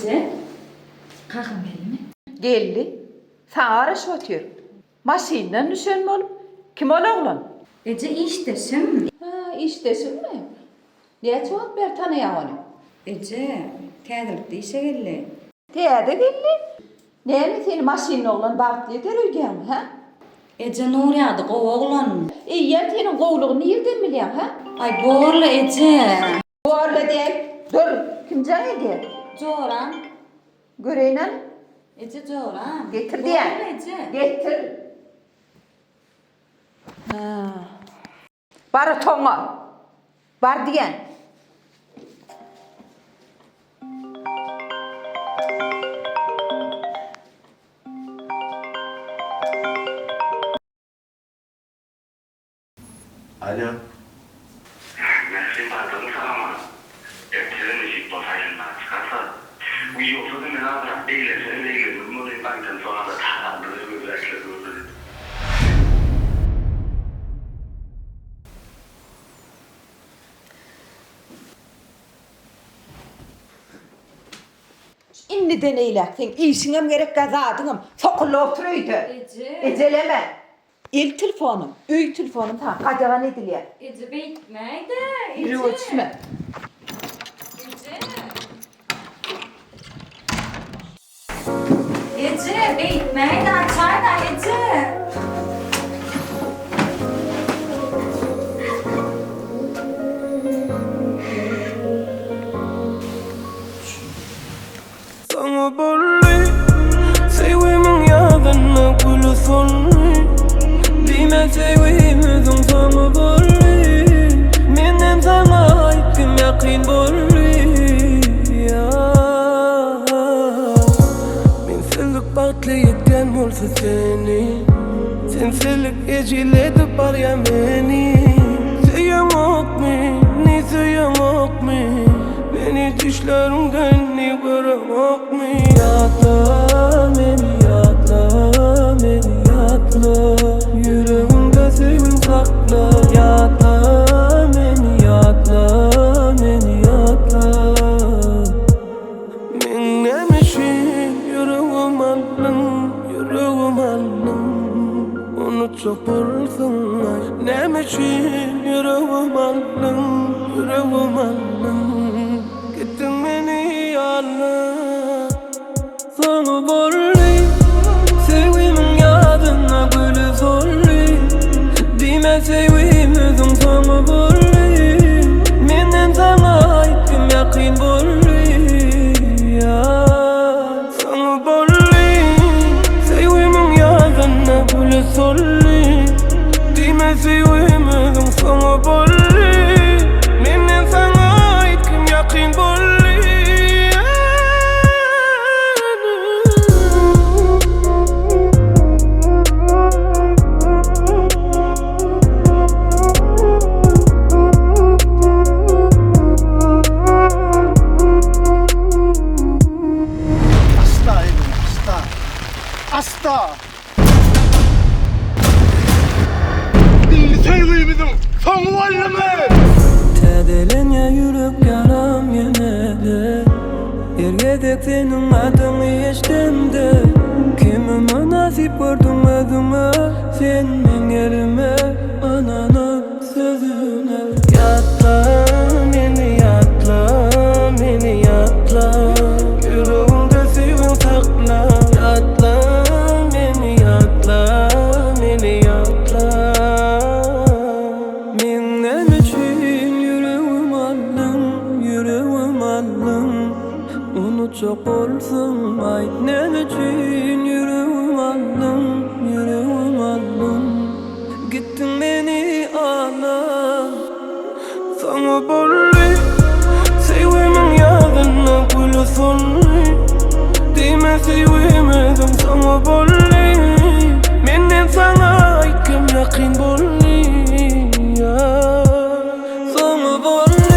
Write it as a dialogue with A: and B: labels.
A: Eje, kakam geldimi?
B: Geldi. Saňa garaşyp otyr. Maşyndan düşen bolup, kim ol oglan?
A: Eje, işdeşim.
B: Hä, işdeşiňmi? Näçe wagt bäri tanaýaň ony?
A: Eje, täzelikde işe geldi.
B: Täze geldi? Näme seni maşynly oglan bagtly eder öýdýäňmi, hä?
A: Eje, Nurýagdy gowy oglan.
B: Eýýäm seniň gowulygyny nirden bilýäň, hä?
A: Aý, borla, eje.
B: Borla däl, dur, kim jaň edýär?
A: Joram.
B: Göreýin hany.
A: Eje, joram.
B: Getir diýýän.
A: Borla, eje.
B: Getir. Hä. Bar otagyňa. Bar diýýän.
C: Alo. Mährim bardygyň sag-aman. Ertirem nesip bolsa aýlanmaga çykarsa. Wiý ýogsa-da men azrak eglensenem eglendim welin gaýdansoň azat haramlygy gözläkler gördüm.
B: Indiden eýläk seň işiňem gerekgä zadyňam. Sokulla otur öýde.
A: Eje.
B: Ejeleme. El telefonym, öý telefonym saňa gadagan edilýär.
A: Eje beýtmäýdä, eje.
B: Ýürege düşme.
A: Eje. Eje, beýtmäýdä, açaýda, eje.
D: Saňa boldy Söýgimiň ýazynda güli soldy Diýme söýgimiziň soňy boldy Menem saňa aýtdym ýakyn boldy Mensizlik bagtly etýän bolsa seni Sensizlik ejiledip barýa meni Söýeňokmy, ni söýeňokmy Meni düşleriňde indi göreňokmy Ýatla meni ýatla meni ýatla Ýüregiňde söýgim sakla Ýatla meni ýatla meni ýatla Meň näme üçin ýüregim aldyň Ýüregim aldyň Unutjak bolsaň aý Näme üçin ýüregim aldyň Ýüregim aldyň Gitdiň meni ýalňyz Soňy boldy Söýgimiň ýadynda güli soldy Diýme söýgimiziň soňy boldy Menden saňa aýtdym ýakyn boldy Soňy boldy Söýgimiň ýadynda güli soldy Diýme söýgimiziň soňy boldy Menden saňa aýtgym ýakyn boldy.
E: Asla elini asla. Asla. Indi söýgimiziň soňy boldumy?
D: Täzelenýär ýürek ýaram ýene-de Her gezek seniň adyňy eşdemde Kimi mynasyp gördüň özüňe Sen meň ýerime ynanyp sözüne Ýatla meni ýatla meni ýatla Ýüregiňde söýgiň sakla Ýatla meni ýatla meni ýatla Meň näme üçin ýüregim aldyň ýüregim aldyň Unutjak bolsaň aýt näme üçin ýüregim aldyň ýüregim aldyň Gitdiň meni alan Saňa boldy Söýgimiň ýadynda güli soldy Diýme söýgimiziň soňy boldy Menden saňa aýt kim ýakyn boldy Soňy boldy.